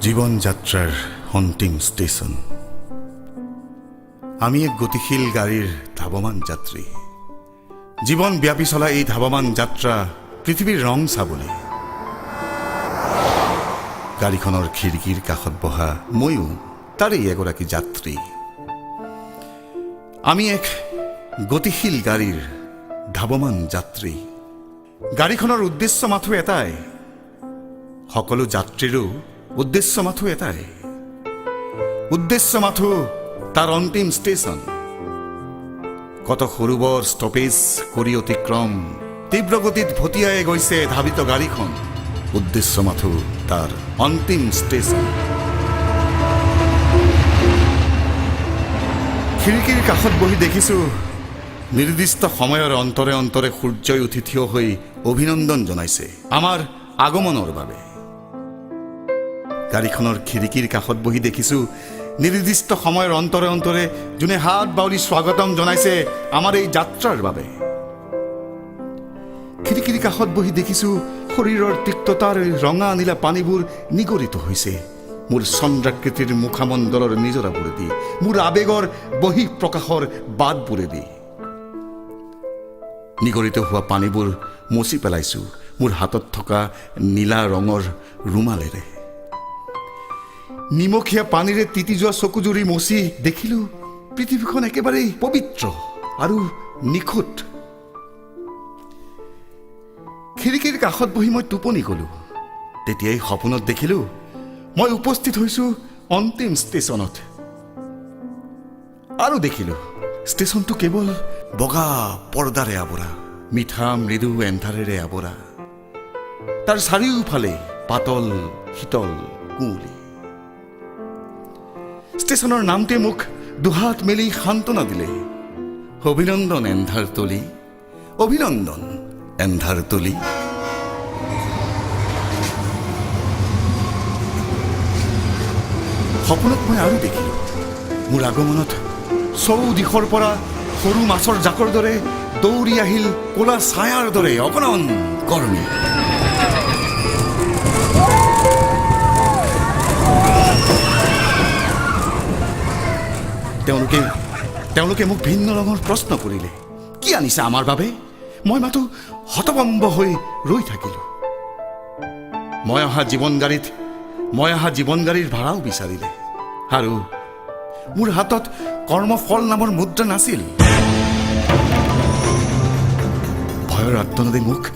জীৱন যাত্ৰাৰ অন্তিম ষ্টেচন। আমি এক গতিশীল গাড়ীৰ ধাৱমান যাত্ৰী। জীৱন ব্যাপী চলা এই ধাৱমান যাত্ৰা পৃথিৱীৰ ৰং চাবলৈ। গাড়ীখনৰ খিৰিকীৰ কাষত বহা ময়ো তাৰেই এগৰাকী যাত্ৰী। আমি এক গতিশীল গাড়ীৰ ধাৱমান যাত্ৰী। গাড়ীখনৰ উদ্দেশ্য মাথো এটাই। সকলো যাত্ৰীৰো উদ্দেশ্য মাথো এটাই। উদ্দেশ্য মাথো তাৰ অন্তিম ষ্টেচন। কত সৰু বৰ ষ্টপেজ কৰি অতিক্ৰম তীব্ৰ গতিত ভটিয়াই গৈছে ধাবিত গাড়ীখন। উদ্দেশ্য মাথো তাৰ অন্তিম ষ্টেচন। খিৰিকীৰ কাষত বহি দেখিছোঁ, নিৰ্দিষ্ট সময়ৰ অন্তৰে অন্তৰে সূৰ্যই উঠি থিয় হৈ অভিনন্দন জনাইছে আমাৰ আগমনৰ বাবে। গাড়ীখনৰ খিৰিকীৰ কাষত বহি দেখিছোঁ, নিৰ্দিষ্ট সময়ৰ অন্তৰে অন্তৰে জোনে হাত বাউলি স্বাগতম জনাইছে আমাৰ এই যাত্ৰাৰ বাবে। খিৰিকীৰ কাষত বহি দেখিছোঁ, শৰীৰৰ তিক্ততাৰ ৰঙা নীলা পানীবোৰ নিগৰিত হৈছে মোৰ চন্দ্ৰাকৃতিৰ মুখামণ্ডলৰ নিজৰাবোৰেদি, মোৰ আৱেগৰ বহিঃপ্ৰকাশৰ বাটবোৰেদি। নিগৰিত হোৱা পানীবোৰ মচি পেলাইছোঁ মোৰ হাতত থকা নীলা ৰঙৰ ৰুমালেৰে। নিমখীয়া পানীৰে তিতি যোৱা চকুজুৰি মচি দেখিলোঁ, পৃথিৱীখন একেবাৰেই পবিত্ৰ আৰু নিখুঁত। খিৰিকীৰ কাষত বহি মই টোপনি গ'লোঁ। তেতিয়াই সপোনত দেখিলোঁ, মই উপস্থিত হৈছোঁ অন্তিম ষ্টেচনত। আৰু দেখিলোঁ, ষ্টেচনটো কেৱল বগা পৰ্দাৰে আৱৰা, মিঠা মৃদু এন্ধাৰেৰে আৱৰা। তাৰ চাৰিওফালে পাতল শীতল কুঁৱলী। ষ্টেচনৰ নামটোৱে মোক দুহাত মেলি সান্তনা দিলে, "অভিনন্দন এন্ধাৰ তলি, অভিনন্দন এন্ধাৰ তলি।" সপোনত মই আৰু দেখিলোঁ, মোৰ আগমনত চৌদিশৰ পৰা সৰু মাছৰ জাকৰ দৰে দৌৰি আহিল ক'লা ছায়াৰ দৰে অগণন কৰ্মী। তেওঁলোকে মোক ভিন্ন ৰঙৰ প্ৰশ্ন কৰিলে, "কি আনিছা আমাৰ বাবে?" মই মাথো হতভম্ব হৈ ৰৈ থাকিলোঁ। মই অহা জীৱন গাড়ীৰ ভাড়াও বিচাৰিলে আৰু মোৰ হাতত কৰ্মফল নামৰ মুদ্ৰা নাছিল। ভয়ৰ আৰ্তনাদে মোক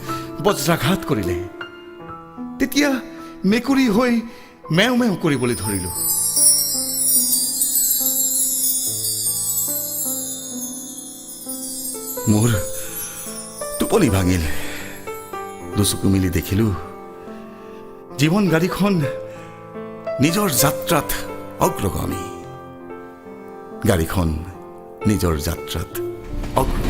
বজ্ৰাঘাত কৰিলে। তেতিয়া মেকুৰী হৈ মেও মেও কৰিবলৈ ধৰিলোঁ। মোৰ টোপনি ভাঙিল। দুচকু মেলি দেখিলোঁ, জীৱন গাড়ীখন নিজৰ যাত্ৰাত অগ্ৰগামী। গাড়ীখন নিজৰ যাত্ৰাত অগ্ৰগামী।